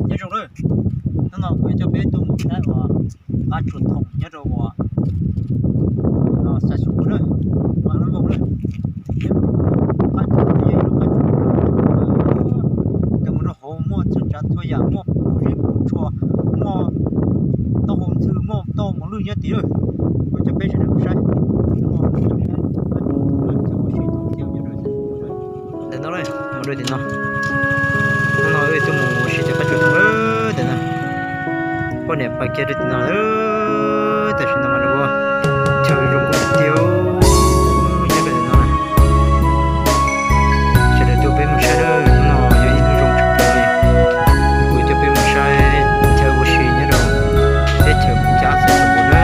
Nyob zoo lawm, hnub no kuv yuav coj peb tuaj mus saib uas qab tsuas thoom nyob rau uas no Xais Xyooj Npum na, Vam Leej Voog na. Qab tsuas no yog ib lub qab tsuas kawg nkaus, mus rau hauv muaj txhua tsav txhua yam, muaj kuv zeb kuv tshua, muaj taub hau ntxhw, muaj taub hau mos lwj nyob tid lawm. Kuv coj peb sawv daws mus saib. Ntawm no mus rau tim no, hnub no wb tuaj mus ua si tim qab tsuas thoom lawm tim no. Poj niam pais kiag rau tim no lawm, tam sim no mas ua chaw zoo nkauj tiag nyob rau tim no. Sawv daws tuaj peb mus saib lawm, hnub no yog ib hnub zoo tshaj plaws li. Kuv coj peb mus saib chaw ua si nyob rau teb chaws Moos Cab Xais Xyooj Npum na.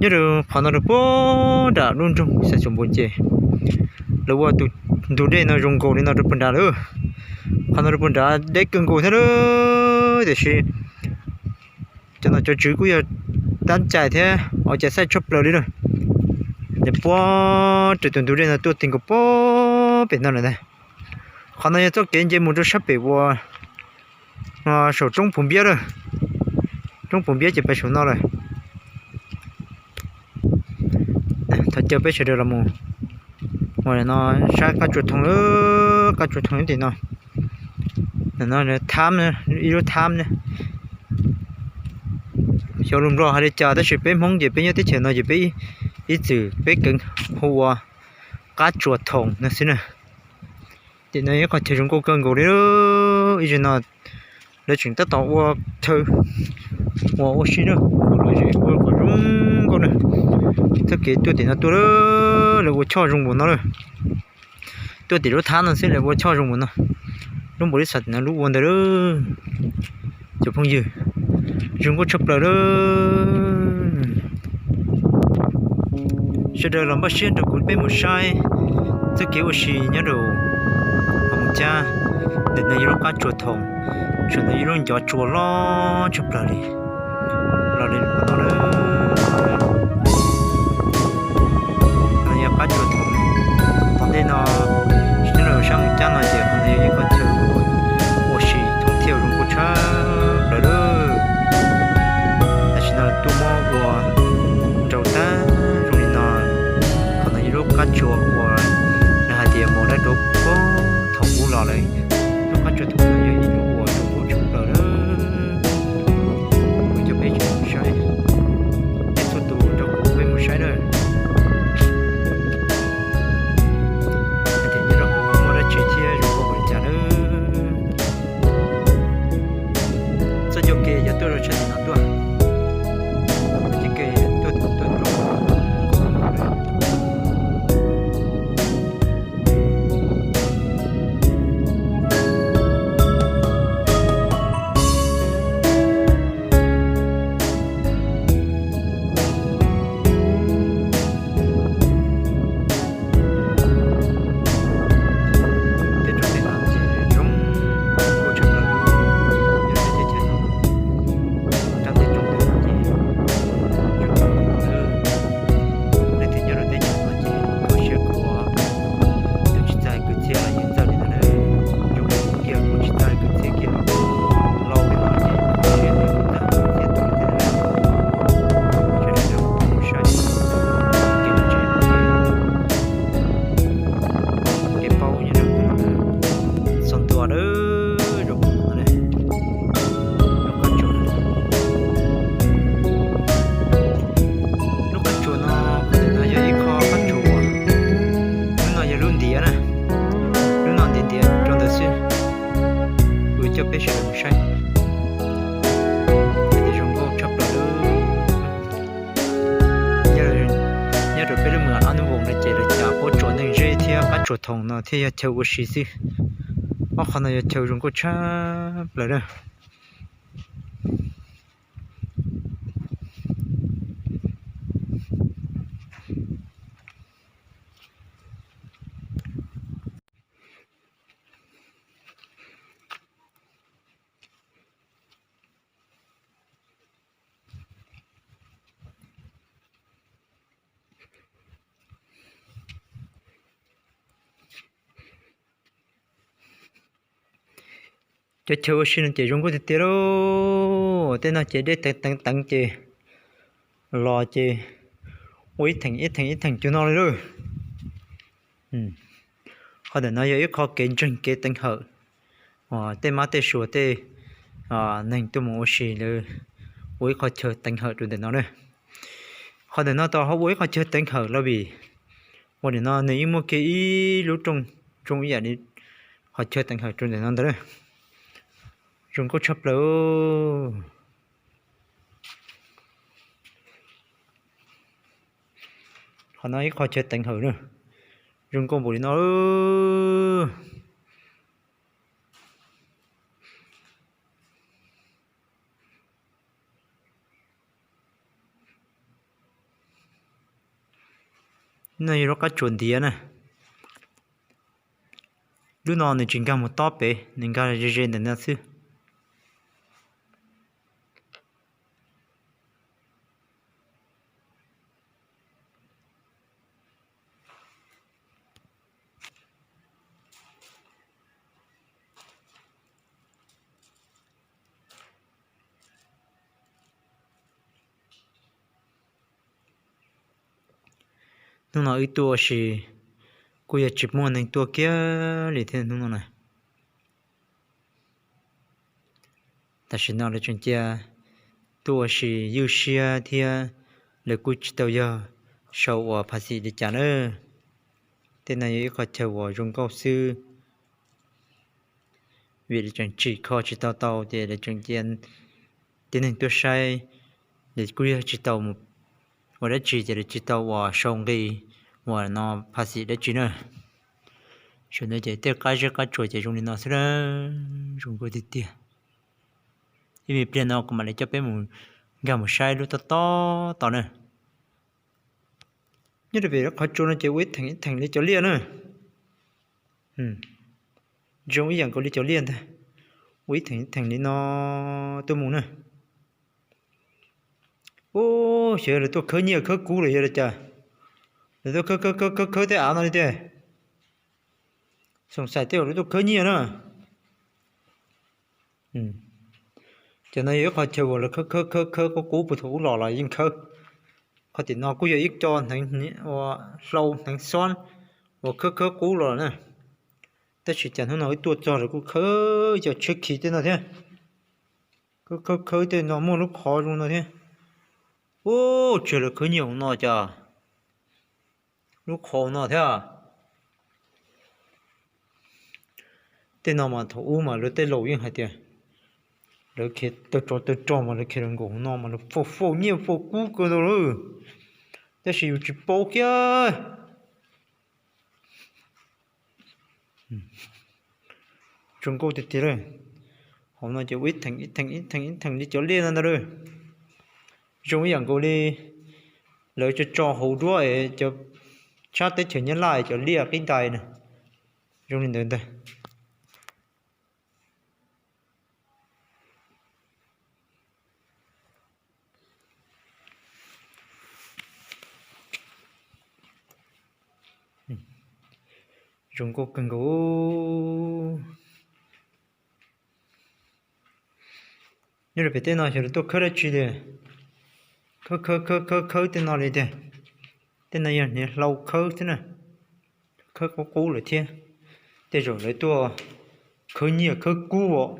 Nyob rau qhov no rau puag nram lub nroog Xais Xyooj Npum ces lawv ua tus ntug dej no zoo nkaus li no rau puag nrad lawm. Qhov no rau puag nrad deb kawg nkaus thiab lawm, tiam sis cov nom cov tswv kuj yog tab cai thiab ua cas xaij tshaj plaws li na. Nws puag raws tus ntug dej no tuaj ti nkaus puag pem no lawm ntag. Qhov no yog txoj kev nce mus rau sab pem uas saum roob Phuv Npiab lawm. Roob Phuv Npiab ces pem saum no lawm. Thov caw peb sawv daws los mus, mus no saib qab tsuas thoom lawm, qab tsuas thoom tim no. Thab, ib lub thab. Xyov lus Nplog hais li cas tab sis peb Hmoob ces peb nyob teb chaws no ces peb ib txwm peb kheev hu ua qab tsuas thoom no xwb na. Tim no yog ib qhov chaw zoo nkauj kawg nkaus li. Ib zaug no lawv tseem tab tom ua chaw uas ua si na, ua lom zem ua kom zoo nkauj na. Txoj kev tuaj tim no tuaj lawm, lawv ua choj zoo npaum no lawm. Tuaj tim lub thab no xwb lawv ua choj zoo npaum no. Lub npaum li xav tim no lub ua ntawd lawm. Cov phooj ywg, zoo nkauj tshaj plaws lawm. Sawv daws los npaj siab nrog kuv peb mus saib txoj kev ua si nyob rau hauv Moos Cab. Ntawm no yog lub qab tsuas thoom, saum no yog lub ncov tsua loj tshaj plaws li. Los li qhov no lawm. No yog qab tsuas thoom. Tom ntej no, nyob rau sab Moos Cab no ces qhov no yog ib qhov chaw ua si thoob thiaj zoo nkauj tshaj plaws lawm. Tam sim no tuaj muab ua nrau tag zoo li no. Qhov no yog lub qab tsuas uas nws hais tias mus dab rau puag thaum ub los lawm. Lub qab tsuas thoom no yog ib lub uas zoo nkauj tshaj plaws lawm. Kuv coj peb mus saib, peb txhua tus nrog kuv peb mus saib na. Hais tias nyob rau hauv muaj dab tsi thiab zoo nkauj npaum li cas na. Txoj ncauj ke yog tuaj rau tshaj tim no tuaj, txoj ncauj ke tuaj tuaj rau Tej roob tej hav ces zoo nkauj tshaj plaws, yog tej teb chaws no, roob tej roob tej hav ces zoo nkauj. Leej twg nyob rau teb chaws no ces kho siab khuav, tus tsis txawj kwv txhiaj los yeej txawj li ntawd na. Zoo kiag kuv tsis txawj kwv txhiaj kiag los, laus li no ces kho siab li kuv txawj kwv txhiaj tus li ntawd na. Sawv daws nrog kuv mus saib kev mus tsev, kev paub nyob rau tus no na. Txog ntua lawm, zoo nkauj no na. Lub qab tsuas, lub qab tsuas no, qhov ntawm no yog ib qho qab tsuas, lub no yog lub ntiav na. Lub no ntiav ntiav rau ntawd xwb. Kuv coj peb sawv daws mus saib, hais tias zoo nkauj tshaj plaws lawm. Nyob rau peb lub moos Ab Nub Voos no ces lawv cas puab tsuas neeg zeb thiab qab tsuas thoom no thiaj yog chaw ua si xwb. Ob qhov no yog chaw zoo nkauj tshaj plaws na. Cov chaw ua si no ces zoo nkauj tiag tiag lauj. Tej no ces dej teev teev teev ces los ces ua ib theem ib theem ib theem cuag no li lauj. Qhov ntawm no yog ib qho kev ntseeg kev teev hawm uas tej mab tej suav tej neeg tuaj mus ua si lawv ua ib qho chaw teev hawm rau ntawm no na. Qhov ntawm no tau ho ua ib qho chaw teev hawm los vim ua ntawm no nws yeej muaj kiag ib lub rooj zoo ib yam li qhov chaw teev hawm rau ntawm no ntag na. Zoo nkauj tshaj plaws. Qhov no ib qho chaw teev hawm na, zoo nkauj npaum li no. No yog lub qab tsuas ntiav na. Lub no nws tsis nkag mus tob pem, nws nkag ze ze ntawm no xwb. Hnub no wb tuaj ua si kuj yog tsis muaj neeg tuaj kiag li thiab hnub no na. Tam sim no lawv tseem cia tuaj ua si ywj siab thiab lawv kuj tsis tau yog sau uas phas xim li cas na. Tej no yog ib qho chaw uas zoo nkauj xwb. Vim lawv tseem tsim kho tsis tau tau ces lawv tseem cia tib neeg tuaj saib, lawv kuj yog tsis tau mus ua dab tsi ces lawv tsis tau uas sau nqi uas no phas xim dab tsi na. Saum no ces tej qab zeb qab tsuas ces zoo li no xwb na, zoo nkauj tiag tiag. Ib me pliag no kuv mam li coj peb mus nkag mus saib lub tob tob tod na. Nyob rau pem qhov tsua no ces ua ib theem ib theem li cov liaj na. Zoo ib yam nkaus li cov liaj ntag, ua ib theem ib theem li no tuaj mus na. Ub, xyov lawv tuaj khawb nyiaj khawb kub los yog li cas, lawv tuaj khawb khawb khawb khawb tej av no li tiag. Xoom xais tej uas lawv tuaj khawb nyiaj na. Cov no yog ib qho chaw uas lawv khawb khawb khawb khawb kub kub puag thaum ub los los yeej khawb. Qhov tim no kuj yog ib co hneev, hlau hneev xob uas khawb khawb kub los na. Tab sis cas hnub no wb tuaj txog lawv kuj khawb cov tsheb khi tej no thiab. Khawb khawb khawb tej no muaj lub qhov zoo no thiab. Ub, tsis yog lawv khawb nyiaj hauv no cas, lub qhov no thiab. Tej no mas thaum ub mas lawv tej laus yeej hais tias lawv khiav tawg tsov tawg rog mas lawv khiav los nkaum hauv no mas lawv faus faus nyiaj faus kub kawg nkaus lawm, tab sis yus tsis paub kiag. Zoo nkauj tiag tiag lawm. Hauv no ces ua ib theem ib theem ib theem ib theem li cov liaj no ntag lawm. Zoo ib yam nkaus li lawv tso tso hauv duab es cov tshab teb chaws Nyab Laj cov liaj qib ntais na, zoo li ntawd ntag. Zoo nkauj kawg nkaus. Nyob rau pem tej no xyov lawv tuaj khawb dab tsi tiag. Khawb khawb khawb khawb khawb tej no li tiag. Tej no yog hniav hlau khawb xwb na. Khawb qub qub lawm thiab. Tej zaum lawv tuaj khawb nyiaj khawb kub os.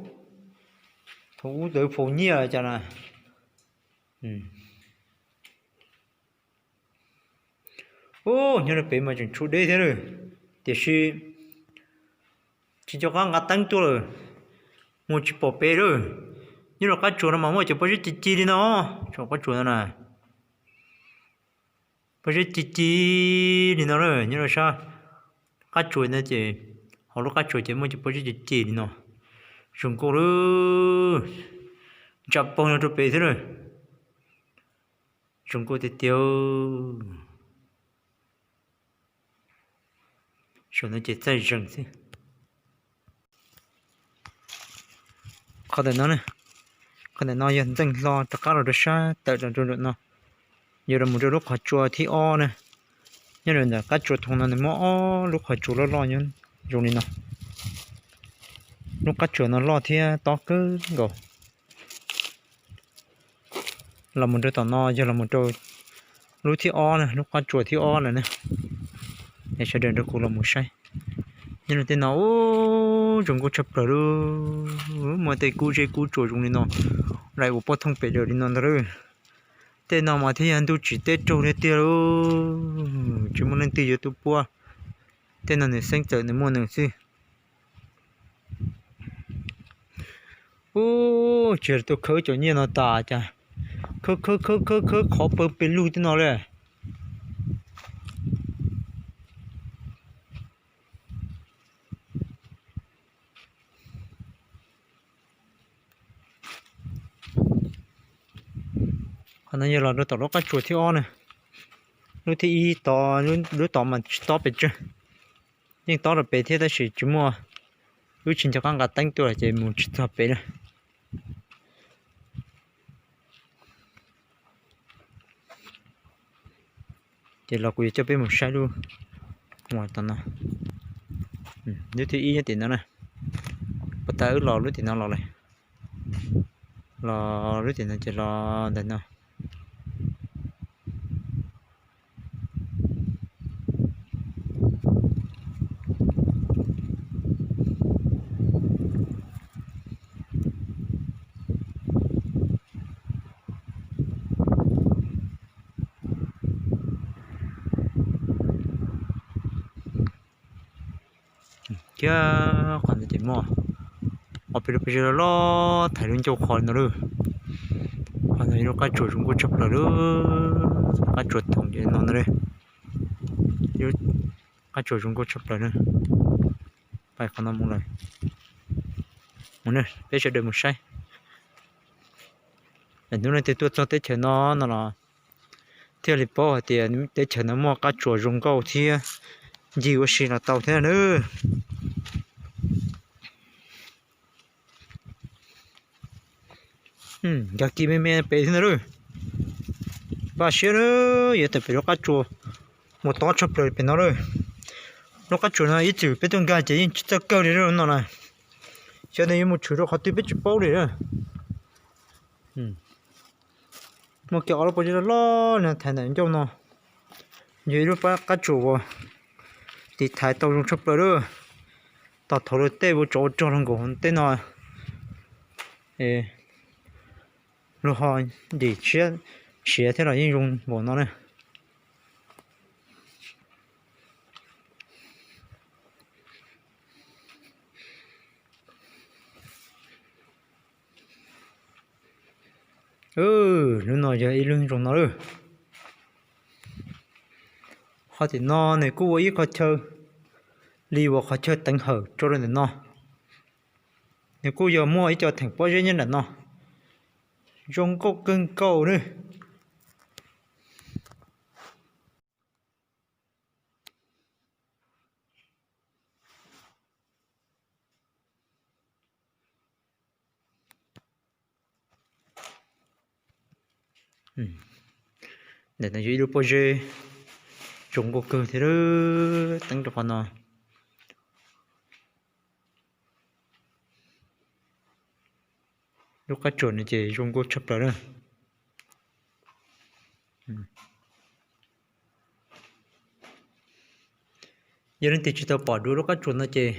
Thaum ub lawv faus nyiaj cas na. Ub, nyob rau pem mas tseem tshuav deb thiab lawm, tiam sis tsis nco qab nqa teeb tuaj lawm, mus tsis pom pem lawm. Nyob rau qab tsuas no mas muaj cov pob zeb ci ci li no, tsoom qab tsuas no na, pob zeb ci ci li no na, nyob rau sab qab tsuas no ces, hauv lub qab tsuas ces muaj cov pob zeb ci ci li no, zoo nkauj lawm, ntsa paug no rau pem thiab lawm, zoo nkauj tiag tiag. Saum no ces txaij zeeg xwb. Qhov ntawm no, qhov ntawm no yog ntxeej hlo rov qab los rau sab tawm rau ntawm no, yuav los mus rau lub qhov tsua thib ob na. Nyob rau ntawm qab tsua thoo no nws muaj ob lub qhov tsua loj loj nyob zoo li no. Lub qab tsuas no loj thiab tob kawg nkaus. Los mus rau tom no yog los mus rau lub thib ob na, lub qab tsuas thib ob lawm na. Es sawv daws nrog kuv los mus saib. Nyob rau tej no ub zoo nkauj tshaj plaws lauj, muaj tej kub zeb kub tsuas zoo li no, dai ua pob thooj pem daws li no ntag lauj. Tej no mas thiaj yog ntuj tsim teb raug li tiag lauj, tsis muaj leej twg yuav tuaj puab. Tej no nws xeeb txawm nws muaj nws xwb. Ub, tsis tuaj khawb cov nyiaj no tas cas khawb khawb khawb khawb khawb qhov pawg pes lug tej no li. Qhov no yog los rau tom lub qab tsuas thib ob na. Lub thib ib tod, lub tod mas tsis tob pes tsawg, yeej tob rau pem thiab tab sis tsis muaj, wb tsis nco qab nqa teeb tuaj ces mus tsis txog pem na. Ces los kuv yuav coj peb mus saib lub, tom no, lub thib ib nyob tim no na. Puag ta wb los lub tim no los lawm, los lub tim no ces los ntawm no. Thiab qhov ntawd ces muaj ob peb lub pob zeb loj loj thaiv lub ncauj qhov no lawm. Qhov no yog lub qab tsuas zoo nkauj tshaj plaws lawm, qab tsuas thoom no na, qab tsuas zoo nkauj tshaj plaws na. Pais qhov no mus lawm, mus peb sawv daws mus saib. Lawm hnub leej twg tuaj txog teb chaws no no los thiaj li paub hais tias teb chaws no muaj qab tsuas zoo nkauj thiab ncig ua si los tau thiab na. Nkag kiag me me pem thiab ntag lauj. Npaj siab na, yuav tawm pem lub qab tsuas mus tob tshaj plaws pem no lawm. Lub qab tsuas no ib txwm peb tuaj nkag ces yeej tsis txawj kawg li no na. Xyov nws yuav mus tshwm rau qhov twg peb tsis paub li. Muaj kiag ob lub pob zeb loj loj no thaiv ntawm ncauj no. Yog ib lub qab tsuas uas tiv thaiv tau zoo tshaj plaws lawm. Tos thaum luag tej ua tsov ua rog los nkaus tej no, luag ho ntim tshiab siav thiab los yeej zoo npaum no na. Lub no yog ib lub zoo no lawm. Qhov tim no nws kuj ua ib qhov chaw li uas qhov chaw teev hawm tso rau ntawm no. Nws kuj yog muaj ib co theem pob zeb nyob nram no, zoo nkauj kawg nkaus na. Ntawm no yog ib lub pob zeb zoo nkauj kawg thiab, teeb rau qhov no. Lub qab tsuas no ces zoo nkauj tshaj plaws na. Yog leej twg tsis tau pom dua lub qab tsuas no ces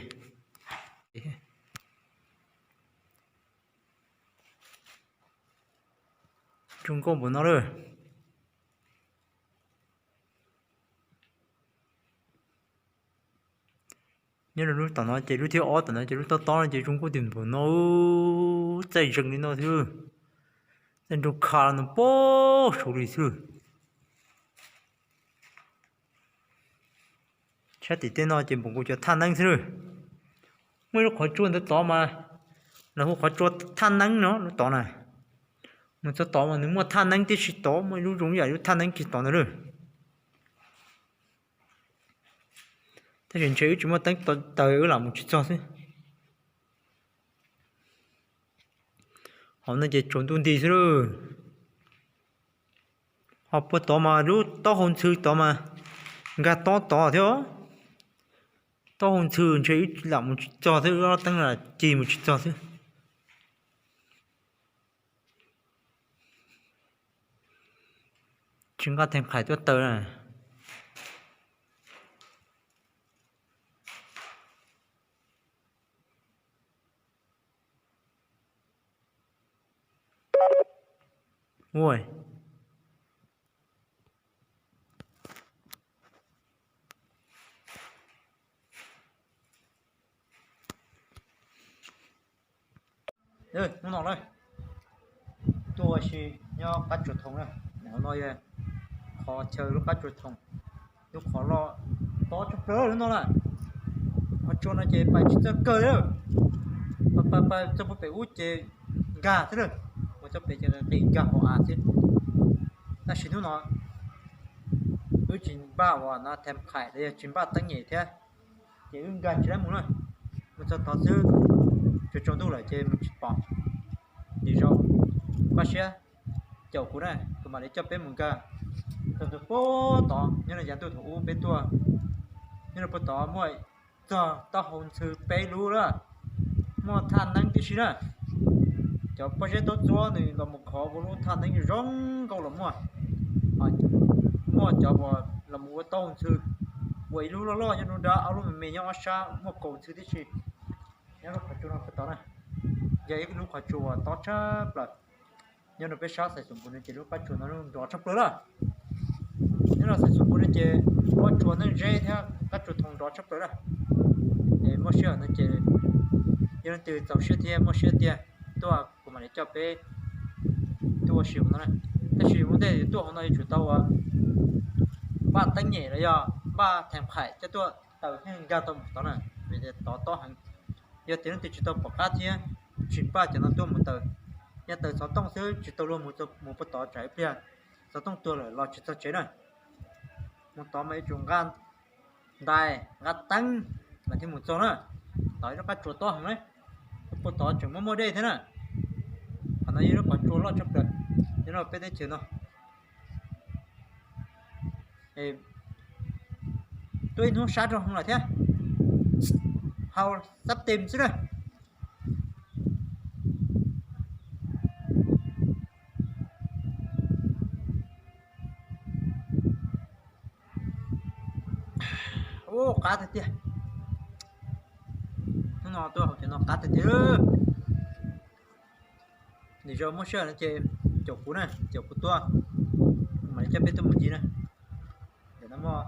zoo nkauj npaum no lawm. Nyob rau lub tom no ces lub thib ob tom no ces lub tob tob no ces zoo nkauj tiag npaum no, txaij zeeg li no xwb, txaij nrug kha no pab saud li xwb. Sab tim tej no ces npaum nkaus cov thaj neeb xwb lawm. Muaj ib lub qhov tsua ntawd tod mas lawv hu qhov tsua thaj neeb no lub tod na. Mus txog tod mas nws muaj thaj neeb tib si tod, muaj ib lub zoo yam lub thaj neeb tib si tod ntawd lawm. Tab sis ntshe wb tsis muaj teeb taws wb lam mus tsis txog xwb. Hauv no ces tsaus ntuj nti xwb lawm. Ho puag tod mas lub taub hau ntxhw tod mas nkag tob tod thiab. Taub hau ntxhw ntshe wb lam mus tsis txog thiab, wb ob teeb lam cig mus tsis txog thiab. Tsis nqa theem qhaim tuaj taws na. Ua hnub no na, tuaj ua si nyob qab tsuas thoo na. Hauv no yog qhov chaw lub qab tsuas thoo, lub qhov loj tob tshaj plaws lub no na. Qhov tsua no ces pais tsis txawj kawg li, pais pais txog puag pem ub ces nkag thiab na, mus txog pem ces qis nkag hauv av thiab. Tab sis hnub no wb tsis npaj uas no theem qhaim los yog tsis npaj teeb nyem thiab, ces wb nkag tsis laib mus na. Mus txog tod xwb, tsaus tsaus ntuj lawm ces mus tsis pom. Nim zaus npaj siab caum kuv na, kuv mam li coj peb mus nkag txog ntua puag tod. Nyob rau yav ntuj thaum ub peb tuaj, nyob rau puag tod muaj txog taub hau ntxhw peb lub lawm, muaj thaj neeb tib si na. Cov pob zeb taub txuab nws los mus khov ua lub thaj neeb zoo nkauj los muaj. Muaj cov uas los mus ua taub hau ntxhw, ua ib lub loj loj nyob nruab nrab, ob lub me me nyob ob sab, muaj kaus ntxhw tib si. Nyob lub qhov tsua no puag tod na, yog ib lub qhov tsua uas tob tshaj plaws. Nyob rau peb sab Xais Xoom Npus no ces lub qab tsua no nrov tshaj plaws lawm. Nyob rau Xais Xoom Npus no ces qab tsua neeg zeb thiab qab tsua thoo nrov tshaj plaws lawm. Es muaj sij hawm no ces yog leej twg txaus siab thiab muaj siab tiag tuaj kuv mam li coj peb tuaj ua si hauv no na. Tab sis ua ntej tuaj hauv no yuav tsum tau uas npaj teeb nyem los yog npaj theem qhaim coj tuaj taws thiaj nkag tau mus tod na, vim tias tod tob heev. Yog tias leej twg tsis tau pom qab thiab tsis npaj cov no tuaj mus taws, yog taws xov tooj xwb tsis tau luag mus, mus puag tod tsam ib pliag xov tooj tuag lawm los tsis txog tsev na. Mus tod mas yuav tsum nqa ntais nqa teeb mas thiaj mus txog na. Tod ib lub qab tsua tob heev na, puag tod tseem muaj muaj dej thiab na. Qhov no yog lub qhov tsua loj tshaj plaws nyob rau peb teb chaws no. Tuaj ib hnub sab rau hauv lawm thiab, hau xab tem xwb na. Ub, qab tiag tiag. Hnub no tuaj hauv cov no qab tiag tiag. Nim zaus muaj sij hawm no ces caum kuv na, caum kuv tuaj, mam li coj peb tuaj mus ncig na. Ntawm no muaj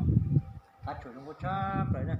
qab tsuas zoo nkauj tshaj plaws na.